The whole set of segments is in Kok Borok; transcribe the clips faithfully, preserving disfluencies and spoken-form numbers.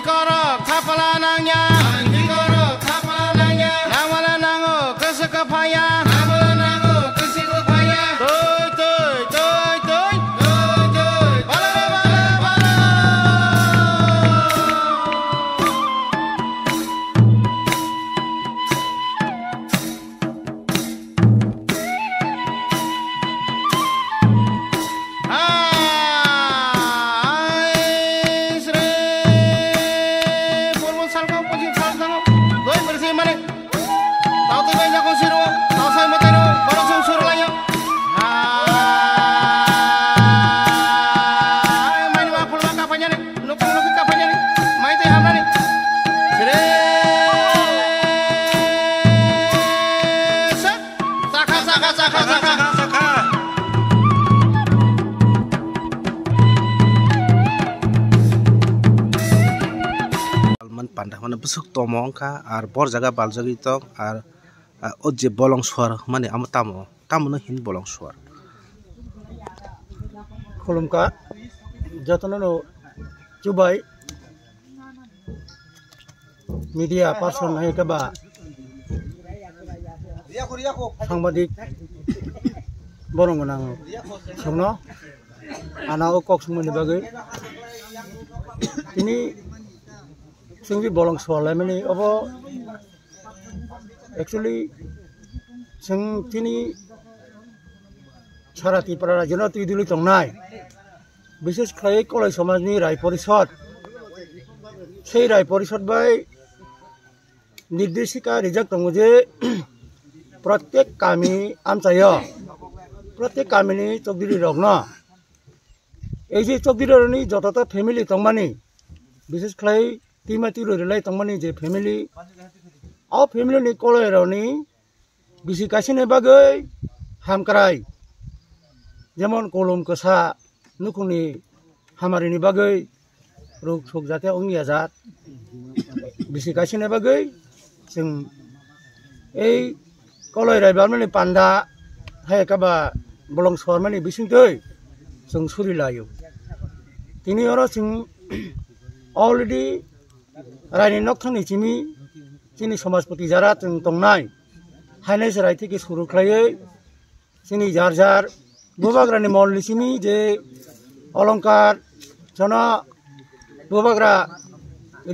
Korok thapla nangya. Ang korok thapla nangya. Nangmala nango kwswk kwphaya. Nangmala nango kwswk kwphaya. Tui, tui, tui, tui. Tui, tui. Bala, bala, bala. Nukung nukung kapanjani, mai tei hamnani. Sere. Sak. Sakha, sakha, sakha, sakha. Alman panda hwnwi bwswk tomo wngkha, ar bor jaga baljagwi tong, ar, ah, o je bolong suar hwnmani amo tamo? Tamoni hin bolong suar. Khulumkha, jotono no chubai media person hai khe ba sangbadik borong gwnang songno ana o kok songmani bagwi tini chwngwi bolong suar laimani obo. Actually, chwng tini sara Tripura rajyano twi duli tongnai, bishesh khlai Koloi somajni Rai Porishod, sei Rai Porishod bai nirdeshika rijak tongo je, protek kami amchaio, protek kamini chokdiri rokno, ei je chokdiri rokni joto ta family tongmani, bishesh khlai twima twirwi rwlai tongmani je family, o family ni Koloi rokni bisi kaisini bagwi hamkrai, jemon kolom kwsa nukhungni hamarini bagwi ruk suk jate wngya jat, bisi kaisini bagwi chwng ei Koloi Rai balmani panda hai khe ba bolong sormani bisingtwi chwng suri laio. Tini oro chwng already raini nokthangni simi chini somajpoti jara chwng tongnai, hainai chwrai theke suru khlaiwi chini jar jar bubagrani molni simi je olongkar jono bubagra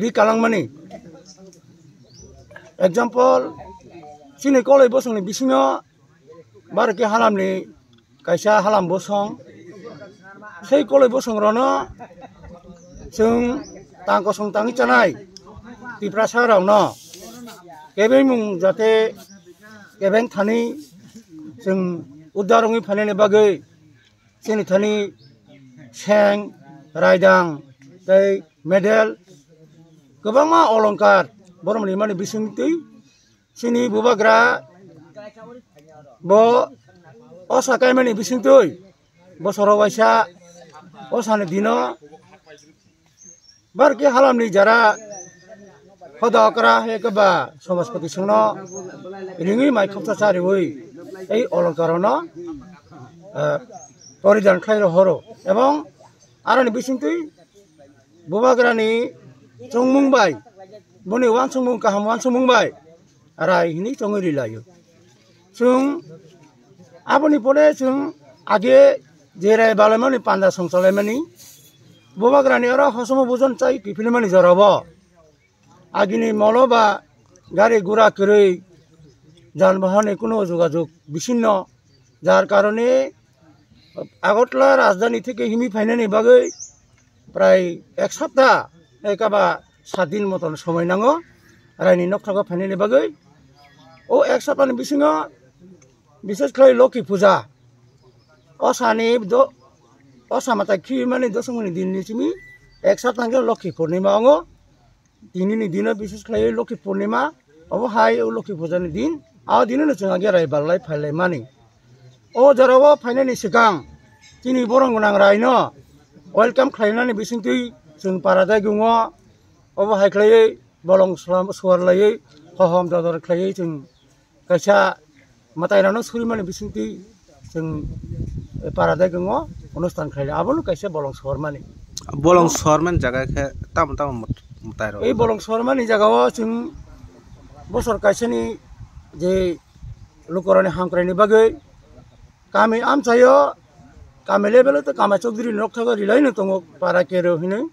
ri kalangmani. Example, chini Koloi bosongni bisingo barokhe halamni kaisa halam bosong, sei Koloi bosong rono chwng tang kosong tangwi chanai Tiprasa rokno kebengmung jate kebeng thani chwng uddar wngwi phainani bagwi chini thani seng, raidang tei medal kwbangma olongkar borokni mani bisingtwi chini bubagra bo osa kaimani bisingtwi bosoro waisa osani dino barokhe halamni jara hoda okra hai khe ba somajpoti songno ringwi mai khopsa chariwi ei olongkarono, eh, poridan khlai rohoro ebong aroni bisingtwi bubagrani chongmung bai, boni uansukmung kaham uansukmung bai rai hinwi chongwi rilaio. Chwng aboni pore chwng age je rai balaimani panda song chalaimani, bubagrani oro hosomo bujon chai kiphilmani jorabo agini molo ba gari gura kwrwi, janbahani kuno jogajog bisinno, jar karone Agartala rajdhani theke himwi phainani bagwi prai ek sapta, hai khe ba sat din moton somoi nango raini nokthago phainani bagwi. O ek saptani bisingo bishesh khlai Lokhi Puja, o sani do-, o samatai khibimani dosongmani dinni simi ek sapta hwnkhe Lokhi Purnima ongo. Tinini dino bishesh khlaiwi Lokhi Purnima, obo hai o Lokhi Puja ni din, a dino no chwng age rai ballai phailai mani. O jora o phainani swkang chini borong gwnang rai no welcome khlainani bisingtwi chwng para daigungo, obo hai khlaiwi bolong suar laiwi hohom dodor khlaiwi chwng kaisa mwtai rokno surimani bisingtwi chwng para daigungo onustan khlaina, abono kaisa bolong sormani. Bolong sormani jaga khe tamo tamo mot-, Mwtai rok. Ei Bolong Sormani jagao chwng bosor kaisani je lukurokni hamkraini bagwi kami amchaio, kami level o tei kami chokdiri nokthago rilaino tongo para kero hinwi.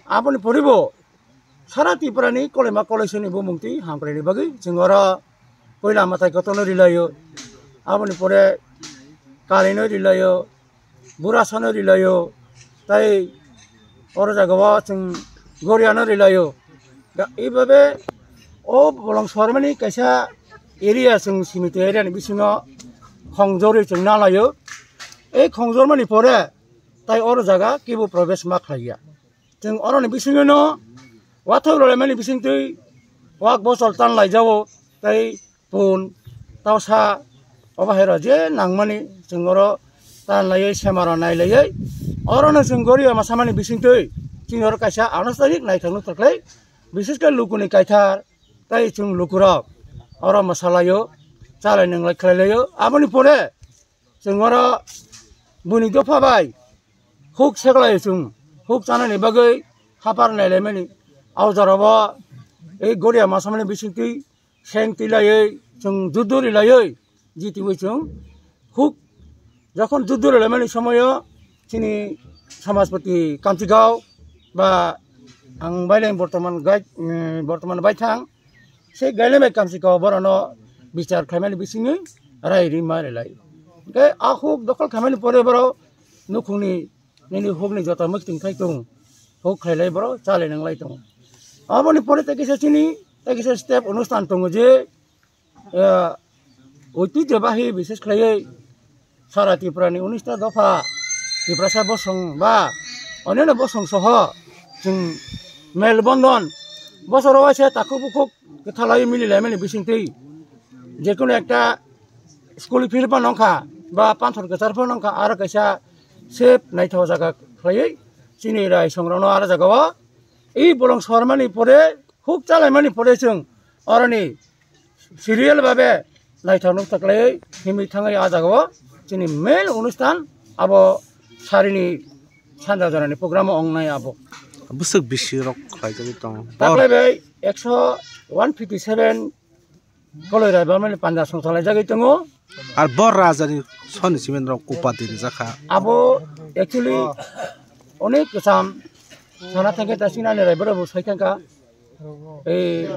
Aboni poribo sara Tripurani koloima koloisani bumungtwi hamkraini bagwi chwng oro poila mwtai kotorno rilaio, aboni pore kalino rilaio, burasano rilaio, tei oro jagao chwng goriano rilaio. Da, ibabe o Bolong Sormani kaisa area chwng Simito area ni bisingo khongjorwi chwng nalaio. Ei khongjormani pore tai oro jaga kibo probesh ma khlaiya. Chwng oroni bisingwino wathok rwlaimani bisingtwi wak bosol tan laijao tei pun, tausa, obo hai rok je nangmani chwng oro tan laiwi semaro nai laiwi orono chwng goriyo ma samani bisingtwi chini oro kaisa anustanik naithok nuthok khlai, bises khe lukuni kaithar tei chwng lukurok oro mwsalaio, chalai nwnglai khlai laio. Aboni pore chwng oro buini dopha bai huk seklai chwng huk chanani bagwi hapar nailaimani. Au jorabo ei goriya masamani bisingtwi seng twi laiwi chwng juddo ri laiwi jitiwi chwng huk jokhon juddo ri laimani somoyo chini samajpati Kamchigao ba ang baileng bortoman gai, mm, bortoman baithang se gaile bai Kamchigao borano bichar khlaimani bisingwi rai rima rilai. Hwnkhe a huk dokhol khlaimani pore borok nukhungni nini hukni joto mwkhitwng thai tongo, huk khlailai borok chalai nanglai tongo. Aboni pore tei kisa chini tei kisa step onusthan tongo je, eh, oitijyo bahi bises khlaiwi sara Tripurani unista dopha Tiprasa bosong ba onyono bosong soho chwng mel bondhon bosoro waisa takhuk bukhuk kwthalai mililaimani bisingtwi jekunu ekta school field phano wngkha ba panthor kwchar phano wngkha, aro kaisa safe naithok jaga khlaiwi chini rai songrokno aro jagao ei bolong sormani pore huk chalaimani pore chwng oroni serial babe naithok nuk taklai himwi thangwi ah jagao chini main onusthan abo sarini sanja jorani program o wngnai abo. Bwswk bisi rok khlaijagwi tongo. Taklai bai ekso one fifty seven koloi rai bamani panda songthalaijagwi tongo. Ar bo rajani soni simen rok upadi rijak kha. Abo actually onek kwcham sana thangkhe ta sinani rai borok bo sai thangkha. Ei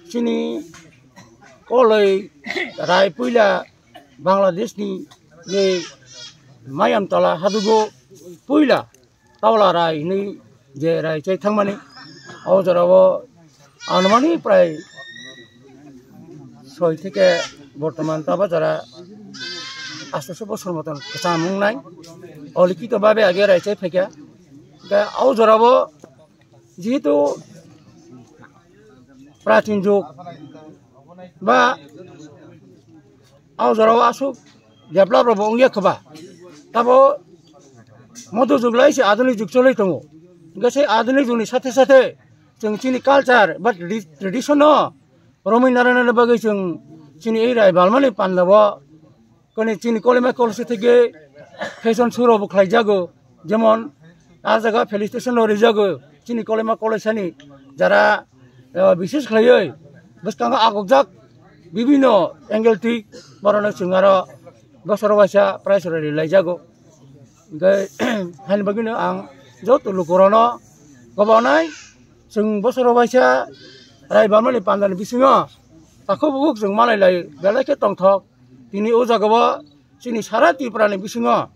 chini koloi rai puila Bangladesh ni je Mayam Tola hadugo puila Tawla rai hinwi je rai chai thangmani, o jorao anumani prai soi theke bortoman taba jora astoso bosor moton kwcham wngnai. Olikito babe age rai chai phaikha. Hwnkhe o jorao jehetu prachin jug ba o jorao aswk develop rokbo wngya khe ba, tabo modern jug lai se adhunik jug choli tongo. Hwnkhe se adhunik jugni sathe sathe chwng chini culture ba tradi-, tradition no romwi narwknani bagwi chwng chini ei rai balmani pandao koni chini kolima kolsi theke fashion show rokbo khlaijago. Jemon, ah jaga felicitation rok rijago, chini kolima koloisani jara, eh, bises khlaiwi bwskango agokjak bibinno angle twi borokno chwng aro bosoro waisa prize rok rilaijago. Hwnkhe, haini bagwino ang joto lukurokno kobornai, chwng bosoro waisa rai balmani pandani bisingo takhuk bukhuk chwng malailai belai khe tongthok. Tini o jagao chini sara Tripura ni bisingo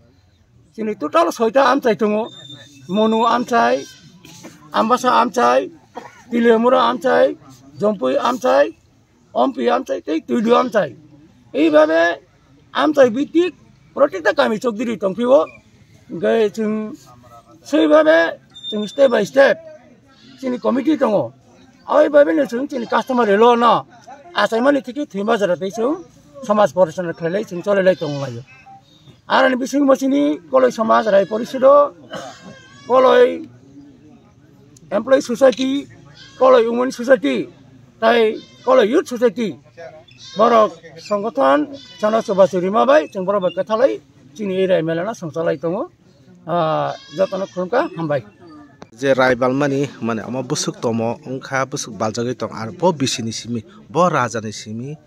chini total soita amchai tongo, Monu amchai, Ambasa amchai, Tiliamura amchai, Jompui amchai, Ompi amchai tei Tuidu amchai. Eibabe amchai bitik protekta kami chokdiri tongphio. Hwnkhe chwng swibabe chwng step by step chini committee tongo. Aboni bagwino chwng chini customary law no achaimani thikhe thwima jora tei chwng somaj porosana khlailai chwng cholailai tonglaio. Aroni bisingo chini Koloi Somaj Rai Porishodo, Koloi Employee Society, Koloi Women Society, tai Koloi Youth Society, borok songothon chana chubachu rima bai chwng borok bai kwthalai chini area mela no songchalai tongo. Ah, jotono khulumkha, hambai. Je rai balmani, mane, omo bwswk tomo wngkha, bwswk baljagwi tong, ar bo bisini simi, bo rajani simi,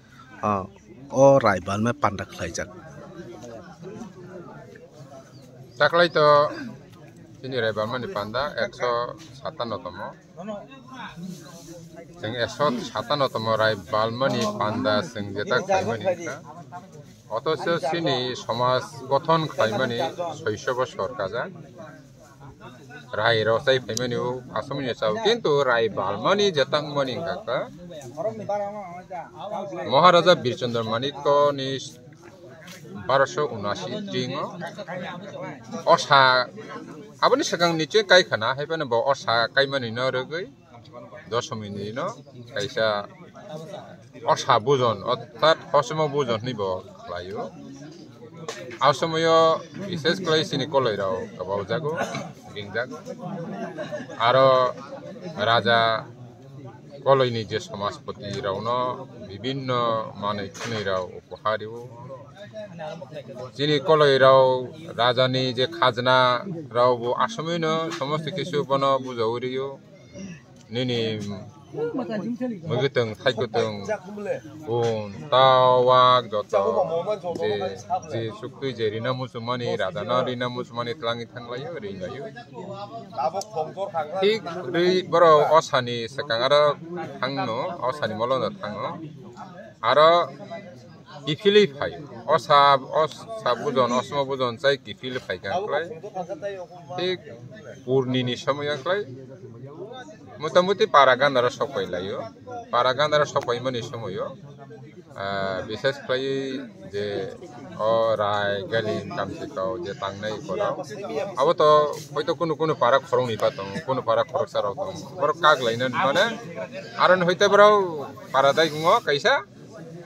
ah, o rai balma panda khlaijak. Taklai to chini rai balmani panda ekso satanno tomo. Chwng ekso satanno tomo rai balmani panda chwng jeta khlaimani wngkha. Othocho chini somaj gothon khlaimani soiso bosor kajak. Rai rok chai phaimani o asomni chao, kintu rai balmani jeta wngmani wngkha kha Maharaja Birchandra Manikko ni barosho unasi tringo osa aboni swkang ni chwng kai khana, hai phano bo osa kaimani no rwgwi dosomi ni no kaisa osa bujon, orthat hosmo bujon hinwi bo khlaio. A somoyo bises khlai chini koloi rok kabau jago, ringjak. Aro raja koloi ni je somajpoti rok no bibinno manwi thwnwi rok upohar rwo. Chini koloi rok raja ni je khajna rok bo a somoino somosto kisu bono bujawi rwo. Nini mwgwtwng, thaikwtwng, bun, tawak joto je, je suktwi je rina muchumani, rajano rina muchumani twlangwi thanglaio, ringlaio. Thik rwi borok osani swkang aro thangno, osani molono thango. Aro kiphilwi phai. O sa, o sa bujon, osmo bujon chai kiphilwi phai kha khlai. Thik purnini somoyo khlai. Motamuti para gandaro sok pai laio. Para gandaro sok paimani somoyo, ah, bises khlai je o rai galim kamsi kau je tangnai korok. Abo to hoito kunu kunu para khoroknwi pa tongo, kunu para khoroksa rok tongo. Borok kak laina mane aro hoito borok para daigungo kaisa.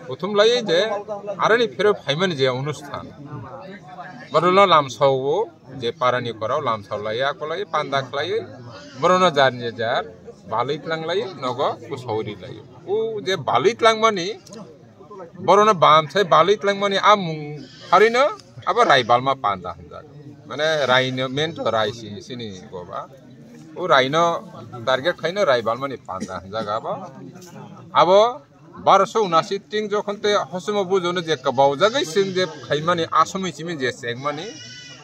Kuthum lai je aroni phero phaimani je onusthan. Borokno lamsao je parani korao lamsao lai akolai panda khlai borokno jar ni jar balwi tlang lai nogo kusauri lai. O je balwi tlangmani borokno bam sai balwi tlangmani a mung harino abo rai balma panda hinjak. Mane raino main to rai si sini goba. O raino target khaino rai balmani panda hinjak abo. Abo Barosho unasi tring jokhon te hosomo bujono je kabau jagwi chwng je phaimani asomwi simi je chengmani,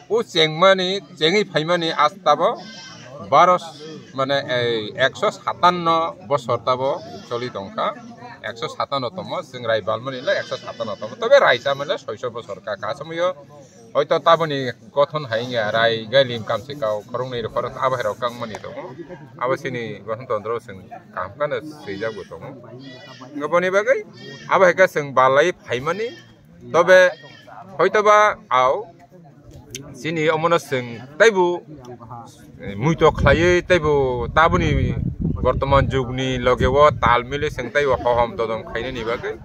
o chengmani, chengwi phaimani as tabo baros-, mane, ei, ekso satanno bosor tabo choli tongkha, ekso satanno tomo, chwng rai balmani le ekso satanno tomo, tobe raisa mane soiso bosor ka, ka somyo hoito taboni gothon hai wngya, rai, gailim, kamsi kau, khoroknwi rok, khorok abo hai rok kangmani tongo. Abo chini gothon tondro chwng kaham kheno swijak bo tongo. Wngkha boni bagwi abo hai khe chwng balai phaimani, tobe hoitoba au chini omono chwng taibo, eh, muito khlaiwi taibo taboni bortoman jugni loge o tal mili chwng taibo hohom todom khainani bagwi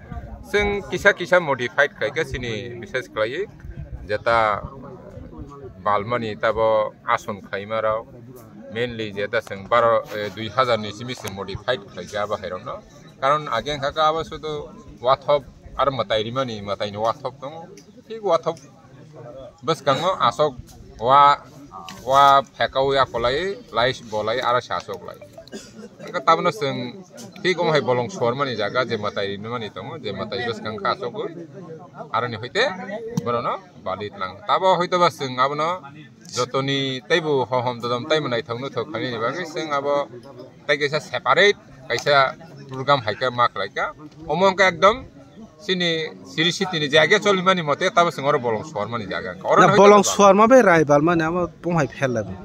chwng kisa kisa modified khlaikha chini bises khlaiwi. Jeta balmani tabo ason khlaima rok, mainly jeta chwng baro, eh, dui hazar ni simi se modified khlaikha abo hai rokno. Karon age wngkha khe abo sudu wathop aro mwtai rimani, mwtai ni wathop tongo. Thik wathop bwskango asok wa, wa phekaui akolai, lais bolai, aro se asok lai. Wngkha tabno chwng thik omo hai bolong suarmani jaga je mwtai rinmani tongo, je mwtai bwskang kha asogwi. Aroni hoite borokno bali tlang. Tabo hoitoba chwng abono jotoni teibo hohom dodom teibo naithok nuthok khlainani bagwi chwng abo tei kaisa separate kaisa program hai khe ma khlai kha. Omo wngkha ekdom chini siri sitini je age cholimani mote tabo chwng oro bolong suarmani jaga wngkha. Oro na no bolong suarma bai rai balmani abo bumhai phel lai bung.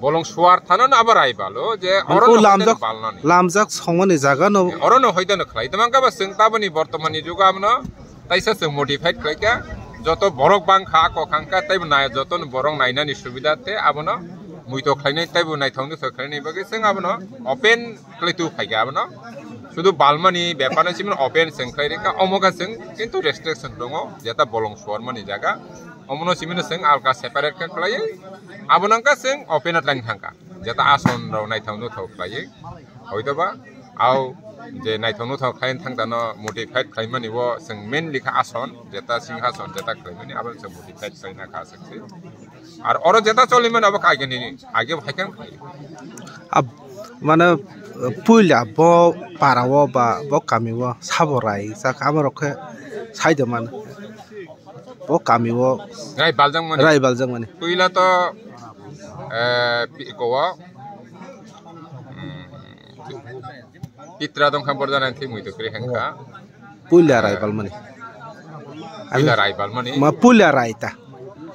Bolong suar thano no abo rai balo je oro no lamjak, balnani. Lamjak songmani jaga no. Oro no hoida no khlai. Tamang kha ba chwng taboni bortomani jugo abono taisa chwng modified khlai kha. Joto borok bang kha, kok khang kha, teibo nai, joto no borok nainani subida te abono muito khlainai, teibo naithok nuthok khlainai bagwi chwng abono open khlai tu phai kha abono. Sudu balmani bepar no chimno open chwng khlai rikha, omo kha chwng kintu restriction tongo, jeta bolong suarmani jaga. Omono chimino chwng alka separate khe khlaiwi, abono wngkha chwng open o tlang thangkha, jeta ason rok naithok nuthok khlaiwi. Hoitoba au je naithok nuthok khlai thangtano modified khlaimani o chwng mainly kha ason, jeta singhason jeta khlaimani abono chwng modified khlaina kha chwng se. Ar oro jeta choli mani abo kagini, age bo hai khe. Ab-, mane, puila bo para o ba bo kami o sabo rai jak abo rok khe sai de mane. Bo kami o Rai baljak mani. Rai baljak mani. Puila to, eh, pi-, ko o, mm, Pitra dong kha borjana thik mui to kri hengkha. Puila rai balmani. Puila rai balmani. Ma puila rai ta.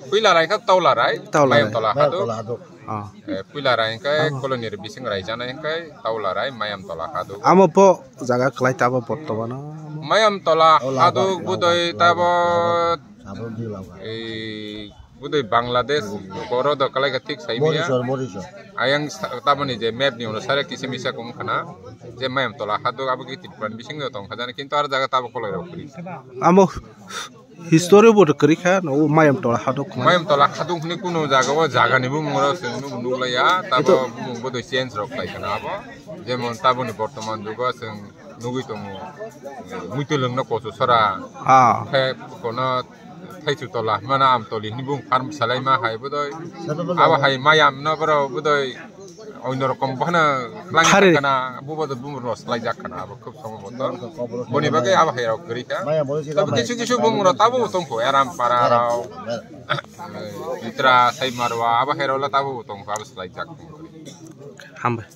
Puila rai kha taula rai. Taula rai. Mayam tola hadu. Ah. Eh, puila rai hingkai koloni ri bising rai jana hingkai taula rai mayam tola hadu. Amo po jaga kwlai ta abo bortomano. Mayam tola hadu budoi tabo. Ei Budoi Bangladesh, boro do kalai ka thik sai miya. Morisor, Morisor. Ayang sa-, taboni je map ni onusare kisa misa kung khana, je Mayam Tola haduk abo ki Tripura ni bising do tong khajana, kintu ar jaga tabo koloi rok kri. Amo history bo kri kha, no Mayam Tola haduk khna. Mayam Tola haduk ni kuno jaga o jaga ni bumung ro seng nuk, nuk laya, tabo bumung bodoi change rok khai khana abo. Jemon taboni bortoman jugo seng nugui tongo, muitulung no koso sora. Ah. Khe kono Thaichu tola, mana am toli hini bung farm salai ma hai budoi. Abo hai mayam no boro budoi. Oino rokom bohna klang Hari. Kana, bubo do bung ros lai jak kana, abo khub somo boto. Boni bagai abo hai rok kri kha. Tabi kisu kisu bung ro tabu tong kho, eram para rao. Itra sai marwa, abo hai rao la tabu tong kho, abo salai jak. Hambai.